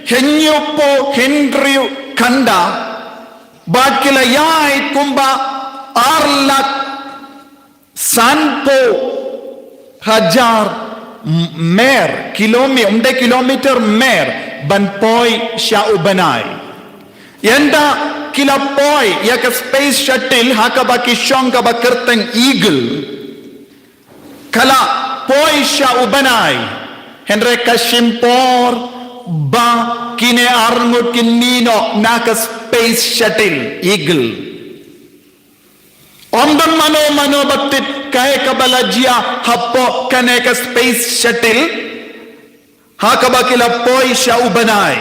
hynñiewphew hynriew kynda bad ki la ïaid kumba ar lak sanphew hajar m-, mer, kilomi-, ym dei kilometer, mer, ban poi sha u bnai. Ynda ki la poi ïa ka space shuttle ha kaba ki shong kaba kyrteng Eagle, ka la poi sha u bnai, hynrei ka shim por ba kine arngut kin mih noh na ka space shuttle Eagle. Ym don mano mano ba tip kaei kaba la jia hapoh kane ka space shuttle. Ha kaba ki la poi sha u bnai.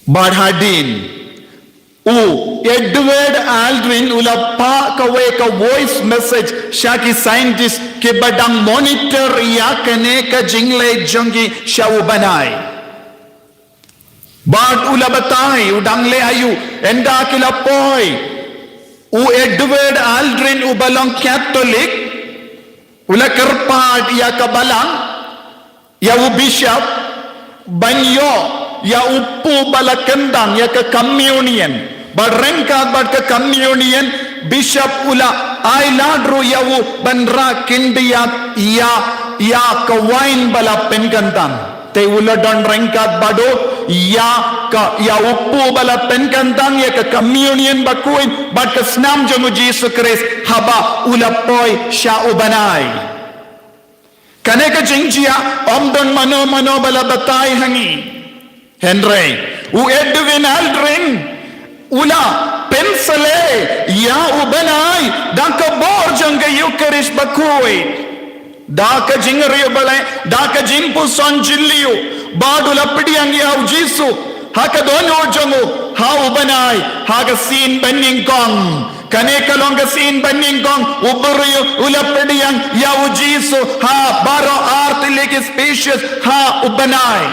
Bad hadien, u Edward Aldrin u la phah kawei ka voice message sha ki scientist kiba dang monitor ïa kane ka jingleit jong ki sha u bnai. Bad u la batai, u dang leh aïu, ynda ki la poi. U Edward Aldrin uba long Katholik, u la kyrpad ïa ka balang, ïa u bishop, ban ïoh ïa u pu ba la kyndang ïa ka communion. Bad ryngkat bad ka communion, bishop u la ai lad ruh ïa u ban rah khyndiat ïa, ïa ka wain ba la pynkyndang. Te u la don ryngkat bad u ïa ka, ïa u pu ba la pynkyndang, ïa ka communion bakhuid bad ka snam jong u Jisu Khrist haba u la poi sha u bnai. Kane ka jingjia ym don mano mano ba la batai ha ngi. Hynrei u Edwin Aldrin u la pynsleh ïa u bnai da ka bor jong ka Ïukharist bakhuid. Da ka jingriewblei, da ka jingpuson jylliew, bad u la pdiang ïa u Jisu ha ka dohnud jong u ha u bnai, ha ka sien banyngkong. Kane ka long ka sien banyngkong, u briew u la pdiang ïa u Jisu ha baroh ar tylli ki species ha u bnai.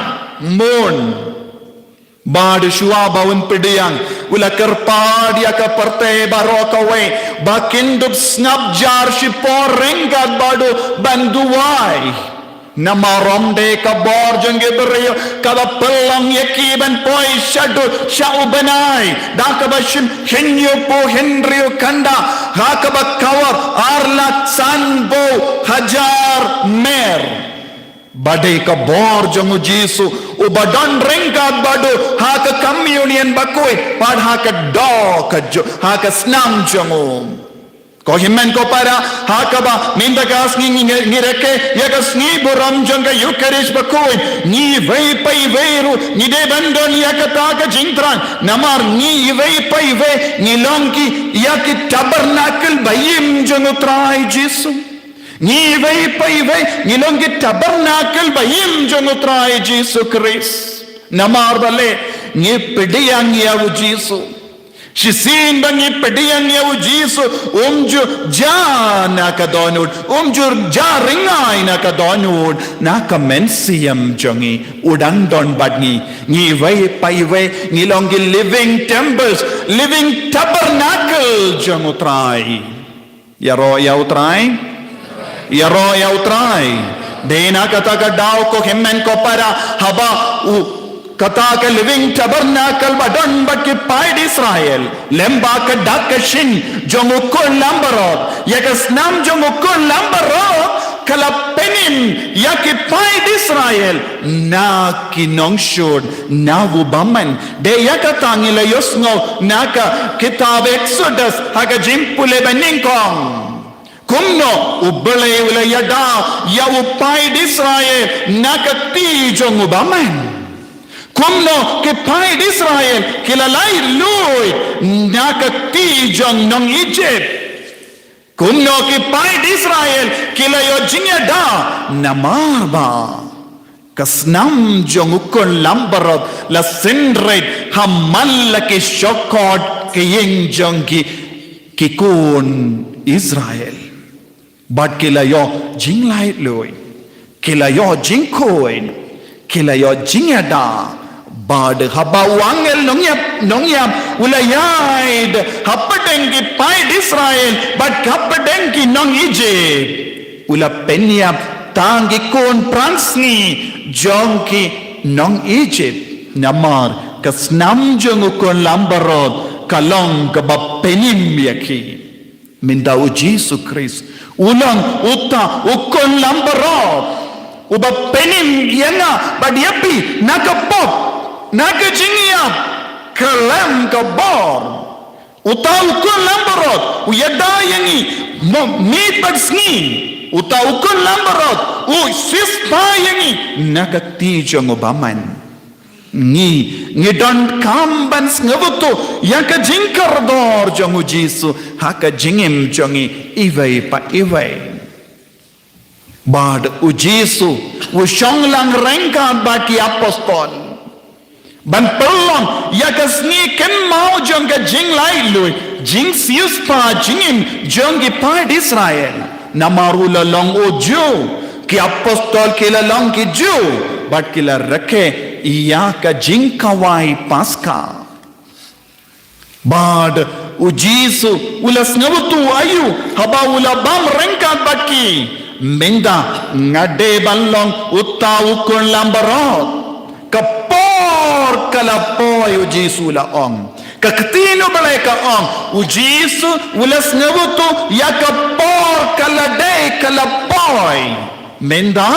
Mon. Bad shuwa ba un pdiang, u la kyrpad ïa ka pyrthei baroh kawei ba kin dup sngap jar shipor ryngkat bad u ban duwai. Namar ym dei ka bor jong ki briew kaba pynlong ïa ki ban poi shaduh sha u bnai da kaba shim hynñiewphew hynriew khyndai ha kaba kawar ar lak sanphew hajar mer. Ba dei ka bor jong u Jisu uba don ryngkat bad u ha ka communion bakhuid bad ha ka doh ka jong, ha ka snam jong u. Ko hynmen ko para, ha kaba mynta ka sngi ngi, ngi, ngi rakhe ïa ka sngi burom jong ka Ïukharist bakhuid, ngi iwei pa iwei ruh ngi dei ban don ïa kata ka jingthrang. Namar ngi iwei pa iwei ngi long ki, ïa ki tabernacle ba im jong u Trai Jisu. Ngi iwei pa iwei ngi long ki tabernacle ba im jong u Trai Jisu Khrist. Namar balei? Ngi pdiang ïa u Jisu. Shisien ba ngi pdiang ïa u Jisu, um ju jia na ka dohnud, um ju jia ryngai na ka dohnud, na ka mynsiem jong ngi, u dang don bad ngi. Ngi iwei pa iwei ngi long ki living temples, living tabernacle jong u Trai. Ïaroh ïa u Trai. Ïaroh ïa u Trai. Dei na kata ka daw ko hynmen ko para, haba u kata ka living tabernacle ba don bad ki paid Israel, lem bad ka dak ka shyieng jong u khun langbrot, ïa ka snam jong u khun langbrot ka la pynim ïa ki paid Israel na ki nongshun, na u bymman. Dei ïa kata ngi la ïohsngew na ka kitab Exodus ha ka jingpule banyngkong. Kumno u Blei u la ïada ïa u paid Israel na ka kti jong u bymman. Kumno ki paid Israel ki la laitluid na ka kti jong nong Ijipt. Kumno ki paid Israel ki la ïoh jingïada namar ba ka snam jong u khun langbrot la synrit ha man la ki shongkot ki ïing jong ki, ki khun Israel. Bad ki la ïoh jinglaitluid, ki la ïoh jingkhuid, ki la ïoh jingïada. Bad haba u angel nongïap, nongïap u la ïaid hapdeng ki paid Israel bad hapdeng ki nong Ijipt, u la pynïap tang ki khun pransngi jong ki nong Ijipt. Namar ka snam jong u khun langbrot ka long kaba pynim ïa ki. Mynta u Jisu Khrist u long uta u khun langbrot uba pynim ïa nga bad ïa phi na ka pop, na ka jingïap khlem ka bor. Uta u khun langbrot u ïada ïa ngi mo-, miet bad sngi. Uta u khun langbrot u siewspah ïa ngi na ka kti jong u bymman. Ngi, ngi donkam ban sngewthuh ïa ka jingkordor jong u Jisu ha ka jingim jong ngi iwei pa iwei. Bad u Jisu U shong lang ryngkat bad ki apostol ban pynlong ïa ka sngi kynmaw jong ka jinglaitluid, jingsiewspah jingim jong ki paid Israel. Namar u la long u Jiw, ki apostol ki la long ki Jiw, bad ki la rakhe ïa ka jingkhawai Paska. Bad u Jisu u la sngewthuh aïu haba u la bam ryngkat bad ki. Mynta nga dei ban long uta u khun lambarot. Ka por ka la poi, u Jisu u la ong. Ka ktien U Blei ka ong, u Jisu u la sngewthuh ïa ka por ka la dei, ka la poi. Mynta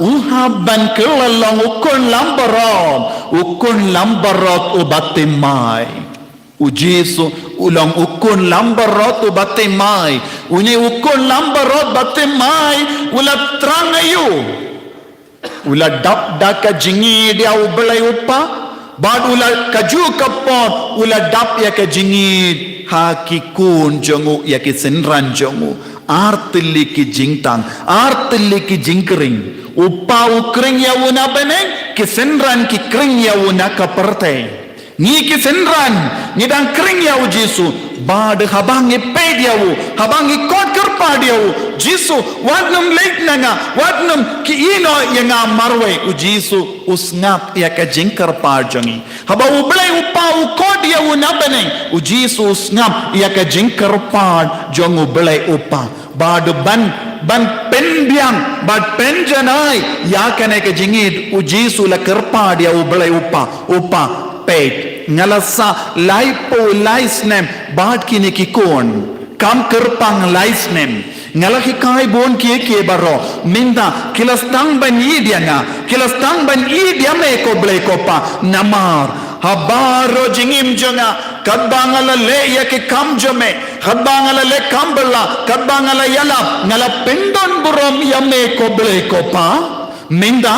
u hap ban kylla long u khun lambarot, u khun lambarot uba thymmai. U Jisu u long u khun lambarot uba thymmai. Une u khun lambarot ba thymmai u la thrang aïu? U la dap da ka jingïeit ïa U Blei U Kpa, bad u la, kajuh ka por u la dap ïa ka jingïeit ha ki khun jong u, ïa ki synran jong u. Ar tylli ki jingtang, ar tylli ki jingkhring. U kpa u khring ïa u na bneng, ki synran ki khring ïa u na ka pyrthei. Ngi ki synran ngi dang khring ïa u Jisu, bad haba ngi peit ïa u, haba ngi khot kyrpad ïa u, Jisu, wat nym leit na nga, wat nym ïehnoh ïa nga marwei, u Jisu u sngap ïa ka jingkyrpad jong ngi. Haba U Blei U Kpa u khot ïa u na bneng, u Jisu u sngap ïa ka jingkyrpad jong U Blei U Kpa. Bad ban, ban pynbiang, bad pynjanai ïa kane ka jingïeit, u Jisu u la kyrpad ïa U Blei U Kpa, U Kpa, peit, nga la sah laiphew lai snem bad kine ki khun. Kam kyrpang lai snem. Nga la hikai bun kiei kiei baroh. Mynta ki la sdang ban ïeit ïa nga, ki la sdang ban ïeit ïa me ko Blei ko Pa. Namar ha baroh jingim jong nga, katba nga la leh ïa ki kam jong me, katba nga la leh kam bylla, katba nga la ïalap, nga la pyndon burom ïa me ko Blei ko Pa. Mynta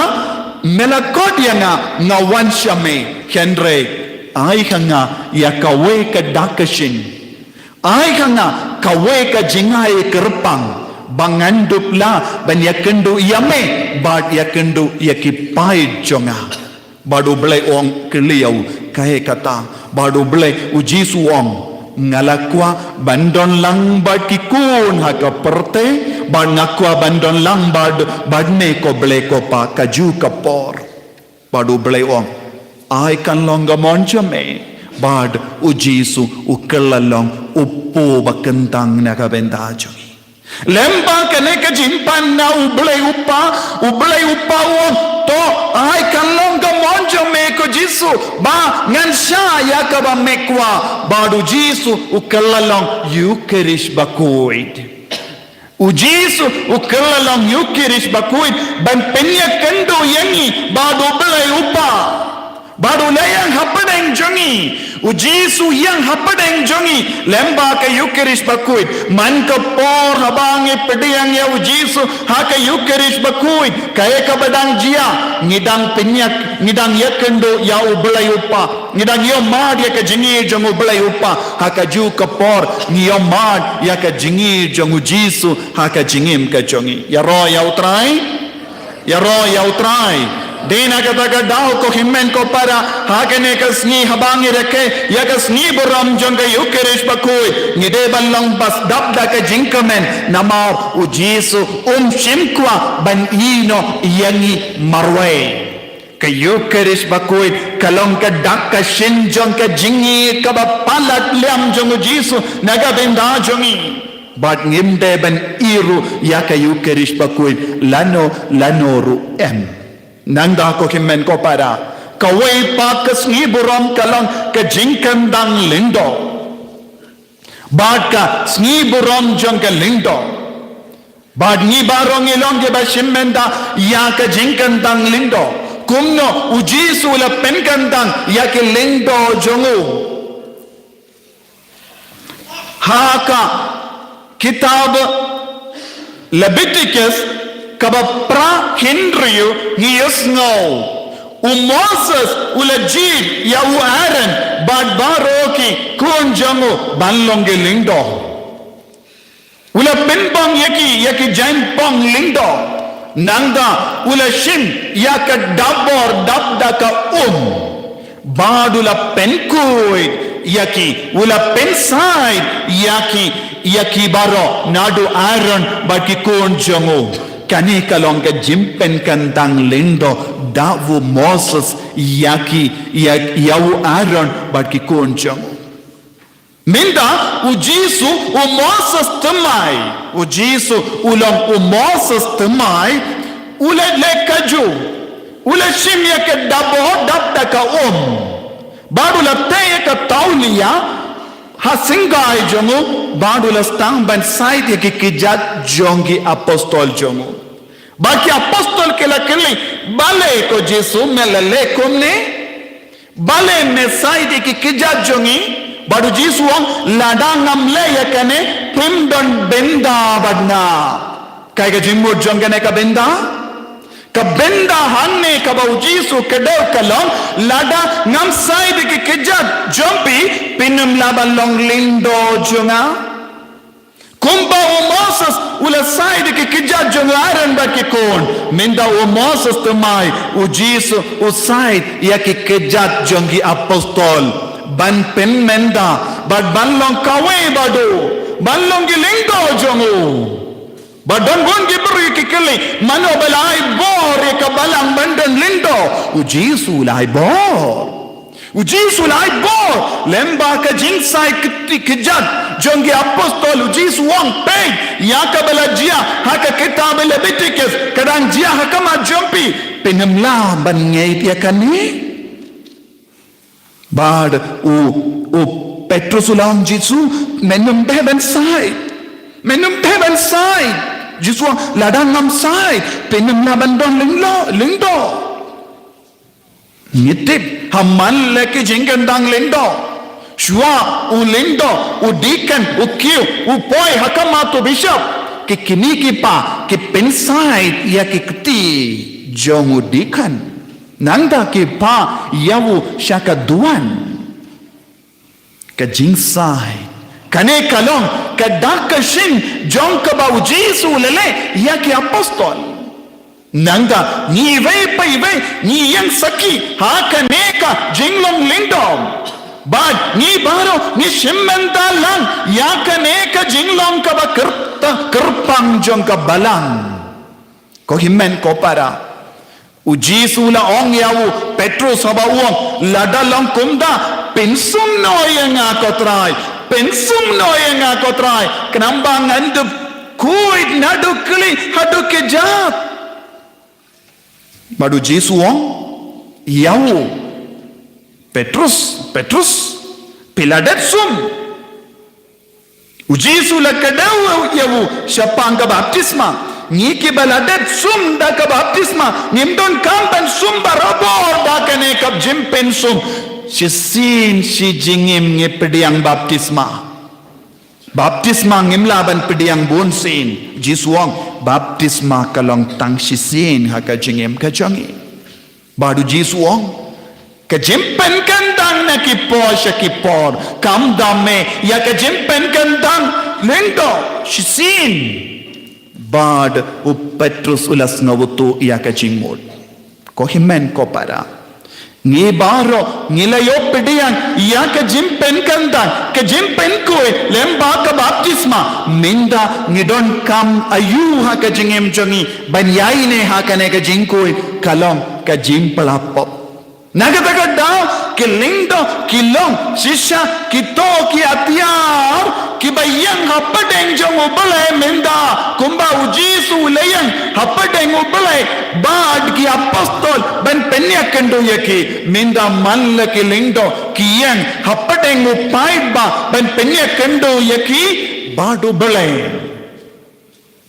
me la khot ïa nga, nga wan sha me. Hynrei ai ha nga ïa kawei ka dak ka shin. Ai ha nga kawei ka jingai kyrpang, ba ngan dup lah ban ïakynduh ïa me bad ïakynduh ïa ki paid jong nga. Bad U Blei u ong, kylli ïa u, kaei kata? Bad U Blei, u Jisu u ong, nga la kwah ban don lang bad ki khun ha ka pyrthei, bad nga kwah ban don lang bad, bad me ko Blei ko Pa, kajuh ka por. Bad U Blei u ong, ai kan long ka mon jong me. Bad u Jisu u kylla long u kpu ba kyntang na ka bynta jong ngi. Lem bad kane ka jingpan na U Blei U Kpa, U Blei U Kpa u ong, to, ai kan long ka mon jong me ko Jisu, ba ngan shah ïa kaba me kwah. Bad u Jisu u kylla long Ïukharist Bakhuid. U Jisu u kylla long Ïukharist Bakhuid ban pynïakynduh ïa ngi bad U Blei U Kpa. Bad u la ïeng hapdeng jong ngi. U Jisu u ïeng hapdeng jong ngi lem bad ka Ïukharist Bakhuid. Man ka por haba ngi pdiang ïa u Jisu ha ka Ïukharist Bakhuid, kaei kaba dang jia? Ngi dang pynïa, ngi dang ïakynduh ïa U Blei U Kpa. Ngi dang ïohmad ïa ka jingïeit jong U Blei U Kpa. Ha kajuh ka por ngi ïohmad ïa ka jingïeit jong u Jisu ha ka jingim ka jong ngi. Ïaroh ïa U Trai. Ïaroh ïa U Trai. Dei na kata ka daw ko hynmen ko para, ha kane ka sngi haba ngi rakhe ïa ka sngi burom jong ka Ïukharist Bakhuid, ngi dei ban long ba sdap da ka jingkmen, namar u Jisu um shym kwah ban ïehnoh ïa ngi marwei. Ka Ïukharist Bakhuid ka long ka dak ka shin jong ka jingïeit kaba palat liam jong u Jisu na ka bynta jong ngi. Bad ngim dei ban ïeh ruh ïa ka Ïukharist Bakhuid lano lano ruh em. Nangta ko hynmen ko para, kawei pat ka sngi burom ka long ka jingkyndang lyngdoh. Bad ka sngi burom jong ka lyngdoh. Bad ngi baroh ngi long kiba shim bynta ïa ka jingkyndang lyngdoh. Kumno u Jisu u la pynkyndang ïa ki lyngdoh jong u? Ha ka kitab Leviticus kaba phra hynriew ngi ïohsngew, u Moses u la jied ïa u Aaron bad baroh ki khun jong u ban long ki lyngdoh. U la pynbang ïa ki, ïa ki jaiñpong lyngdoh. Nangta u la shim ïa ka dabor dap da ka um. Bad u la pynkhuid ïa ki, u la pynsaid ïa ki, ïa ki baroh, naduh Aaron bad ki khun jong u. Kane ka long ka jingpynkyntang lyngdoh da u Moses ïa ki, ïa, ïa u Aaron bad ki khun jong u. Mynta u Jisu u Moses thymmai. U Jisu u long u Moses thymmai. U la leh kajuh. U la shim ïa ka dabor dap da ka um. Bad u la teh ïa ka tawlia ha syngkai jong u. Bad u la sdang ban said ïa ki kjat jong ki apostol jong u. Bad ki apostol ki la kylli, balei ko Jisu me la leh kumne? Balei me said ïa ki kjat jong ngi? Bad u Jisu u ong, lada ngam leh ïa kane, phim don bynda bad nga. Kaei ka jingmut jong kane ka bynda? Ka bynda hangne kaba u Jisu u kdew ka long, lada ngam said ïa ki kjat jong phi, phin ym lah ban long lyngdoh jong nga. Kumba u Moses u la said ïa ki kjat jong u Aaron bad ki khun, mynta u Moses thymmai, u Jisu u said ïa ki kjat jong ki apostol ban pynmynta bad ban long kawei bad u, ban long ki lyngdoh jong u. Bad don bun ki briew ki kylli, mano ba la ai bor ïa ka balang ban don lyngdoh? U Jisu u la ai bor. U Jisu u la ai bor lyngba ka jingsaid kti kjat jong ki apostol. U Jisu u ong, peit ïa kaba la jia ha ka kitab Leviticus ka dang jia ha khmat jong phi, phin ym lah ban ngeit ïa kane? Bad u, u Petrus u la ong, Jisu, men ym dei ban said. Men ym dei ban said. Jisu u ong, lada ngam said, phin ym lah ban don lyngdoh, lyngdoh. Ngi tip, ha man la ki jingkyntang lyngdoh, shuwa u lyngdoh, u deacon u kiew, u poi ha khmat u bishop, ki kmie ki kpa ki pynsaid ïa ki kti jong u deacon. Nangta ki phah ïa u sha ka duwan. Ka jingsaid. Kane ka long ka dak ka shin jong kaba u Jisu u la leh ïa ki apostol. Nangta ngi iwei pa iwei ngi ïeng sakhi ha kane ka jinglong lyngdoh. Bad ngi baroh ngi shim bynta lang ïa kane ka jinglong kaba kyrta-, kyrpang jong ka balang. Ko hynmen ko para, u Jisu u la ong ïa u Petrus haba u ong, lada long kumta, pynsum noh ïa nga ko Trai, pynsum noh ïa nga ko Trai, khnang ba ngan dup khuid naduh khlieh haduh kjat. Bad u Jisu u ong ïa u Petrus, Petrus, phi la dep sum? U Jisu u la kdew ïa u shaphang ka baptisma. Ngi kiba la dep sum da ka baptisma ngim donkam ban sum barabor da kane ka jingpynsum. Shisien shi jingim ngi pdiang baptisma. Baptisma ngim lah ban pdiang bunsien. Jisu u ong, baptisma ka long tang shisien ha ka jingim ka jong ngi. Bad u Jisu u ong, ka jingpynkyntang na ki por sha ki por kam dam eh ïa ka jingpynkyntang lyngdoh shisien. Bad u Petrus u la sngewthuh ïa ka jingmut. Ko hynmen ko para, ngi baroh ngi la ïoh pdiang ïa ka jingpynkyntang, ka jingpynkhuid lyngba ka baptisma. Mynta ngi donkam aïu ha ka jingim jong ngi ban ïaineh ha kane ka jingkhuid? Ka long ka jingpla pop. Na kata ka daw ki lyngdoh ki long shisha kito ki atiar kiba ïeng hapdeng jong U Blei mynta, kumba U Jisu u la ïeng hapdeng U Blei bad ki apostol ban pynïakynduh ïa ki. Mynta man la ki lyngdoh ki ïeng hapdeng u paidbah ban pynïakynduh ïa ki bad U Blei.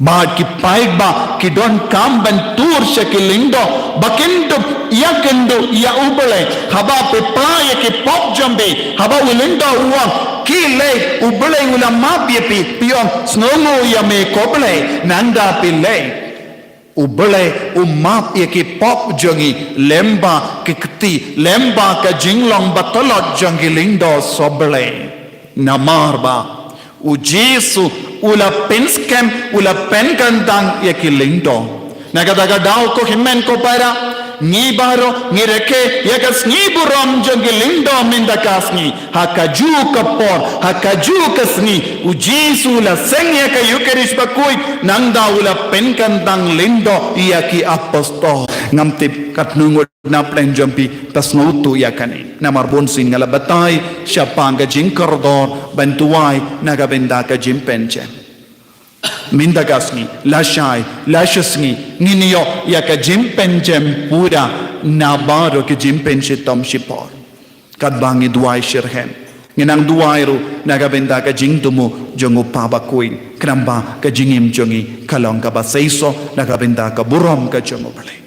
Bad ki paidbah ki donkam ban tur sha ki lyngdoh ba kin dup ïakynduh ïa U Blei. Haba phi pla ïa ki pop jong phi, haba u lyngdoh u ong, khie leit, U Blei u la map ïa phi, phi ong, sngewnguh ïa me ko Blei, nangta phi leit. U Blei u map ïa ki pop jong ngi lyngba ki kti, lyngba ka jinglong ba tlot jong ki lyngdoh sohblei. Namar ba U Jisu u la pynskhem, u la pynkyntang ïa ki lyngdoh. Na kata ka daw ko hynmen ko para, ngi baroh ngi rakhe ïa ka sngi burom jong ki lyngdoh mynta ka sngi. Ha kajuh ka por, ha kajuh ka sngi, U Jisu u la seng ïa ka Ïukharist bakhuid, nangta u la pynkyntang lyngdoh ïa ki apostol. Ngam tip katno ngut na pdeng jong phi ba sngewthuh ïa kane. Namar bunsien nga la batai shaphang ka jingkordor ban duwai na ka bynta ka jingpynjem. Mynta ka sngi, lashai, lashisngi, ngin ïoh ïa ka jingpynjem pura na baroh ki jingpynshitom shipor. Katba ngi duwai shitrhem, ngin nang duwai ruh na ka bynta ka jingthmu jong U Kpa bakhuid, khnang ba ka jingim jong ngi ka long kaba seisoh na ka bynta ka burom ka jong U Blei.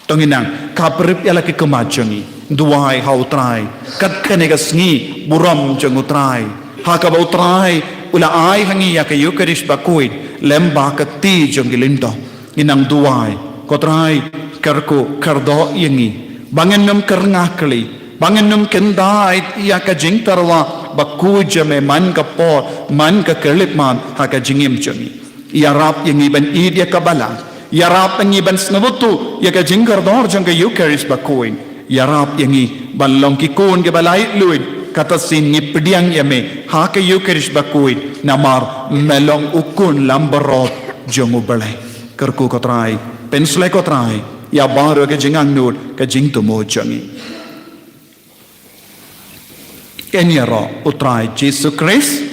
To ngin nang khaphrip ïa la ki khmat jong ngi, duwai ha U Trai kat kane ka sngi burom jong U Trai, ha kaba U Trai u la ai ha ngi ïa ka Ïukharist bakhuid lem bad ka kti jong ki lyngdoh. Ngin nang duwai, ko Trai, kyrkhu kyrdoh ïa ngi ba ngin nym kyrngah kli, ba ngin nym kyntait ïa ka jingtyrwa bakhuid jong me man ka por, man ka khyllipmat ha ka jingim jong ngi. Ïarap ïa ngi ban ïeit ïa ka balang. Ïarap ïa ngi ban sngewthuh ïa ka jingkordor jong ka Ïukharist bakhuid. Ïarap ïa ngi ban long ki khun kiba laitluid, kata sien ngi pdiang ïa me ha ka Ïukharist bakhuid, namar me long U Khun langbrot jong U Blei. Kyrkhu ko Trai, pynshlei ko Trai ïa baroh ka jingangnud ka jingthmu jong ngi. Ngin ïaroh. U Trai Jisu Khrist.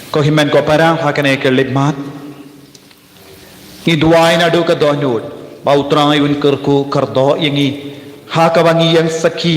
Ko hynmen ko para, ha kane ka khyllipmat ngi duwai naduh ka dohnud ba U Trai un kyrkhu kyrdoh ïa ngi, ha kaba ngi ïeng sakhi.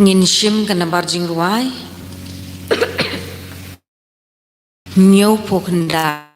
Ngin shim ka nambar jingrwai hynñiewphew khyndai.